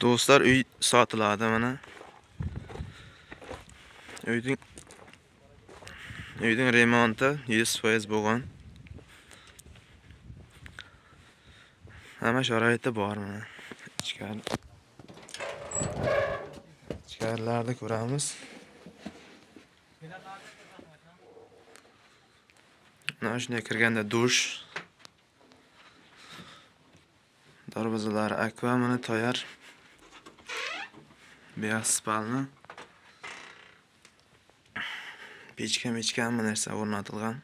Do'stlar, uy sotiladi mana. Uyning remonti 100% bo'lgan. Hamma sharoiti bor mana. Ichkarilarni ko'ramiz. Mana shunday kirganda dush. Darvozalari akva, mana tayyor. Beyaz spalni. Pechka hamma narsa o'rnatilgan.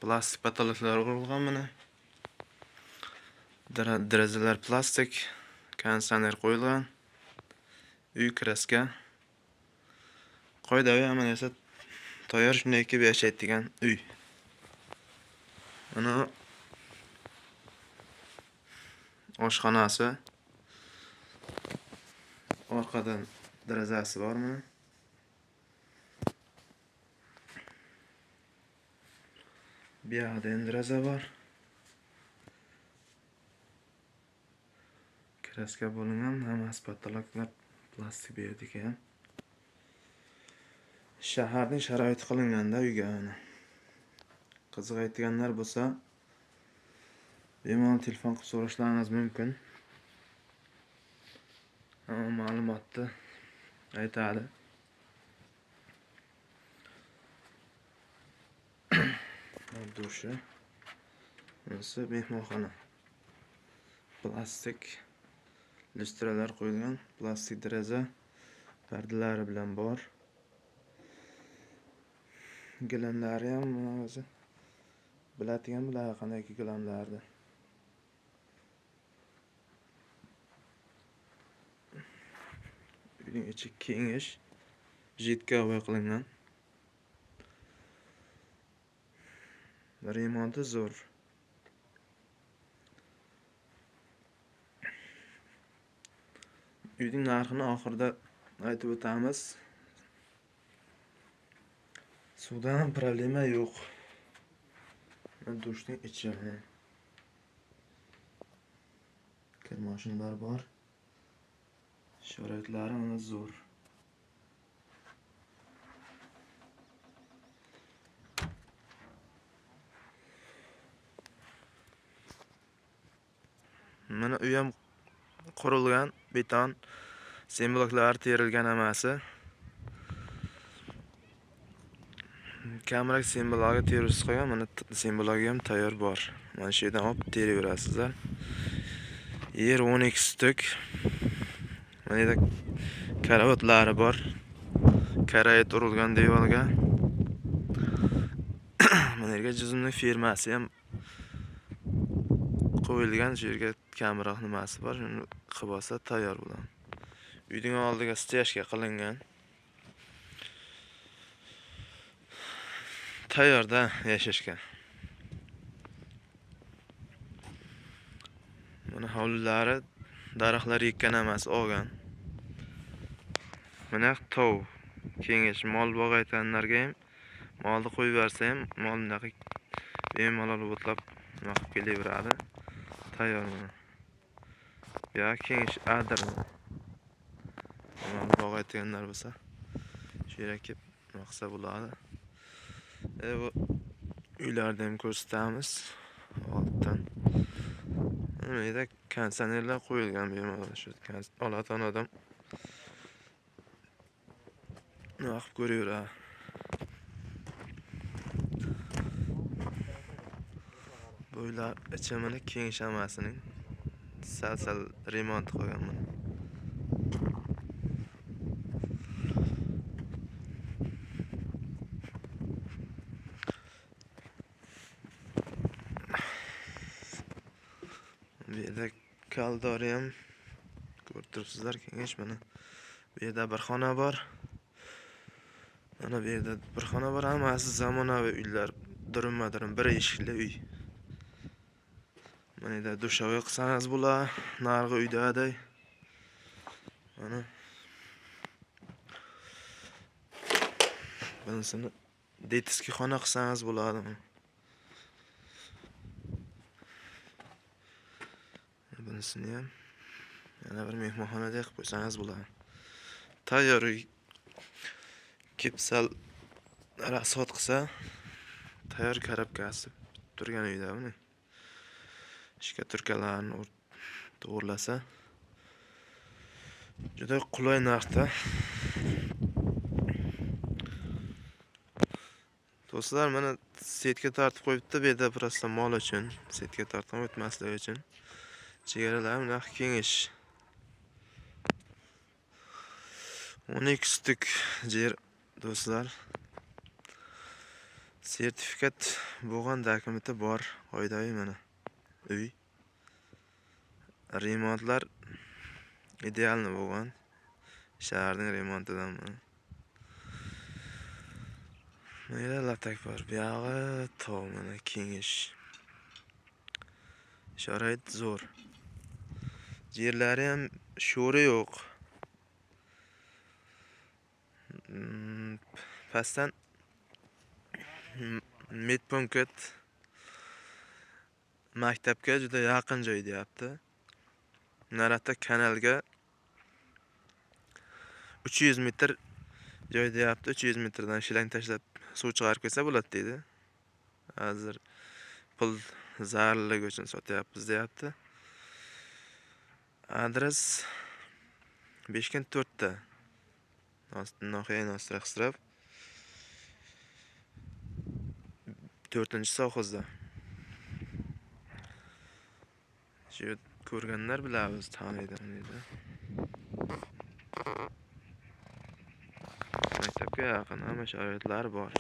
Plastik potoloklar urilgan mana. Derazalar plastik, konditsioner qo'yilgan. Uy kraska. Qoidaviy hamma narsa tayyor, shunday kelib yashaydigan uy. Mana oshxonasi. Orqadan derazasi bor mana. Bu yoqda ham deraza bor. Kraska bo'lingan, hammasi potoloklar plastik bu yerdagi ham. Shaharning sharoiti qilinganda uyga mana. Qiziqayotganlar bo'lsa, bemalol telefon qilib so'rashlaringiz mumkin. Hamma ma'lumotni aytadi. Dushi. Bunisi mehmonxona. Plastik lyustralar qo'yilgan, plastik deraza pardalari bilan bor. Gilamlari ham mana o'zi biladigan biladi qanday gilamlarni. Uyning ichi kengish, jitkavoy qilingan. Remonti zo'r. Uyning narxini oxirida aytib o'tamiz. Suvdan problema yo'q. Mana dushning ichi. Kir mashinalar bor. Sharoitlari mana zo'r. Mana uy ham qurilgan, beton, sembloklari terilgan hammasi. Kamroq semblogi terisiz qo'ygan, mana semblogi ham tayyor bor. Mana shu yerdan olib teraverasizlar. Yer 12 stuk. Mana yerda karavotlari bor. Karayt urilgan devorga. Mana yerga juzumning firmasi ham qo'yilgan, shu yerga kamroq nimasi bor, shuni qilib olsa tayyor bo'ladi. Uyning oldiga stяжка qilingan. Tayyorda yashashga. Mana hovlilari daraxtlar ekkan emas, olgan. Mana tov kengash mol boqayotganlarga ham molni qo'yib bersa ham mol bunaqa bemalol o'tlab nima qilib kelaveradi. Tayyor mana. Bu yoq kengash adir. Mol boqayotganlar bo'lsa shu yerga kelib nima qilsa bo'ladi. Bu uylarni ham ko'rsatamiz oldin. Mana yerda konditsionerlar qo'yilgan bemalol shu olatan odam nima qilib ko'raveradi. Bu uylar ichi mana kengash hammasining sal-sal remont qilgan mana. Bu yerda koridori ham ko'rib turibsizlar, kengash mana. Bu yerda bir xona bor. Mana bu yerda bir xona bor, hammasi zamonaviy uylar, durum-durum bir eshikli uy. Mana yerda dushovoy qilsangiz bo'ladi, narigi uydaday. Mana bunisini detskiy xona qilsangiz bo'ladi. Bunisini ham yana bir mehmonxonadek qilib qo'ysangiz bo'ladi. Tayyor uy kelib sal rasxod qilsa, tayyor korobkasi turgan uyda buni. Shkaturkalarni to'g'rilasa juda qulay narxda. Do'stlar, mana setka tortib qo'yibdi, bu yerda prosta mol uchun, setka tortib o'tmasligi uchun. Chegaralar bunaqa kengish. 12 sutuk yer do'stlar. Sertifikat bo'lgan dokumenti bor, qoidaviy mana uy. Remontlar idealni bo'lgan. Shaharning remontidan mana. Mana latak bor. Bu yog'i tog' mana kengish. Sharoit zo'r. Yerlari ham sho'ri yo'q. Pastdan medpunkt maktabga juda yaqin joy deyapti. Naratda kanalga 300 metr joy deyapti. 300 metrdan shlang tashlab suv chiqarib kelsa bo'ladi deydi. Hozir pul zararligi uchun sotyapmiz deyapti. Adres Beshkent 4ta. Nohiya Nostra 4-sovxozda. Shu ko'rganlar bilamiz, taniydi uni. Maktabga yaqin hamma sharoitlar bor.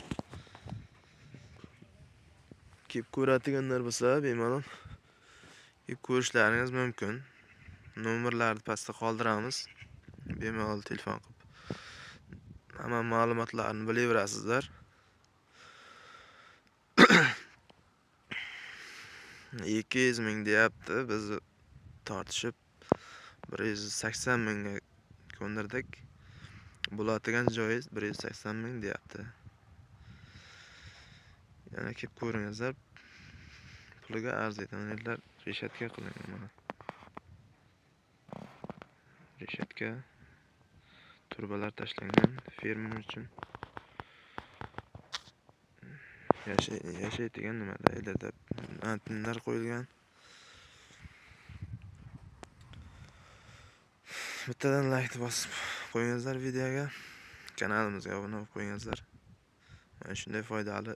Kelib ko'radiganlar bo'lsa, bemalol kelib ko'rishlaringiz mumkin. Nomerlarni pastda qoldiramiz. Bemalol telefon qilib hamma ma'lumotlarni bilaverasizlar. 200 ming deyapti. Biz tortishib 180 mingga ko'ndirdik. Bo'ladigan joyi 180 ming deyapti. Yana kelib ko'ringizlar. Puliga arziydi. Mana yerlar reshatka qilingan mana. Reshatka turbalar tashlangan fermer uchun. Yashaydigan nimada yerlarda antennalar qo'yilgan. Bittadan like bosib qo'yingizlar videoga, kanalimizga obuna bo'lib qo'yingizlar. Mana shunday foydali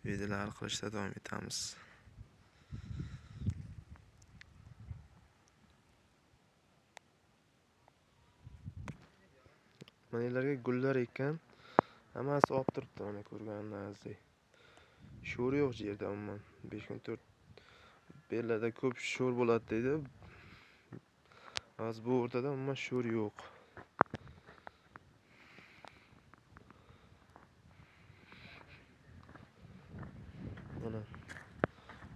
videolar qilishda davom etamiz. Mana yerlarga gullar ekkan, hammasi olib turibdi mana ko'rganingizdek. Sho'r yo'q yerda umuman. 5-4 bu yerlarda ko'p sho'r bo'ladi deydi. Hozir bu o'rtada umuman sho'r yo'q. Mana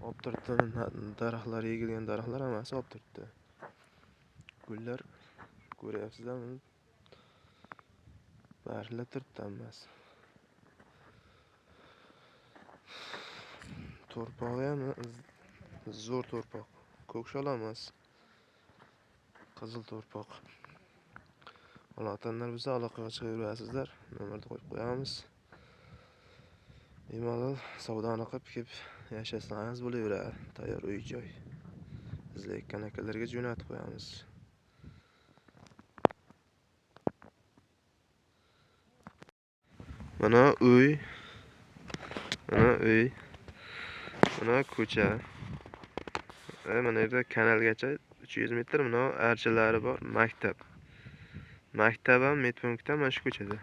olib turibdi, daraxtlar, egilgan daraxtlar hammasi olib turibdi. Gullar ko'ryapsizlarmi? Barilla turibdi hammasi. Torpog'i ham zo'r torpoq. Ko'kshol emas. Qizil torpoq. Aloqadanlar bo'lsa aloqaga chiqaverasizlar. Nomerni qo'yib qo'yamiz. Bemalol savdoni qilib kelib yashasangiz bo'laveradi. Tayyor uy joy. Izlayotgan akalarga jo'natib qo'yamiz. Mana uy. Mana uy. Mana ko'cha. Mana yerda kanalgacha 300 metr mana archalari bor, maktab. Maktab ham, medpunkt ham mana shu ko'chada.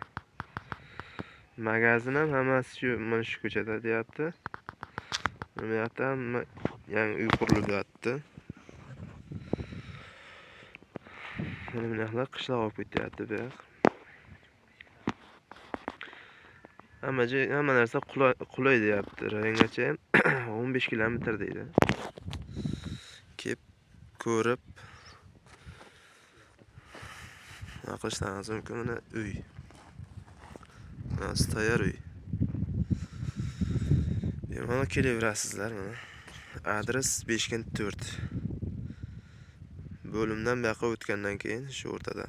Magazin ham hammasi shu mana shu ko'chada deyapti. Nima deyapti? Hamma yangi uy qurilib yotdi. Mana bunaqa qishloq olib ketyapti bu yoq. Hamma joy, hamma narsa qulay deyapti. Rayongacha ham 15 kilometr deydi. Kelib ko'rib nima qilishlaringiz mumkin. Mana uy. Mana tayyor uy. Bemalol kelaverasizlar mana. Adres Beshkent 4. Bo'limdan bu yoqqa o'tgandan keyin shu o'rtada.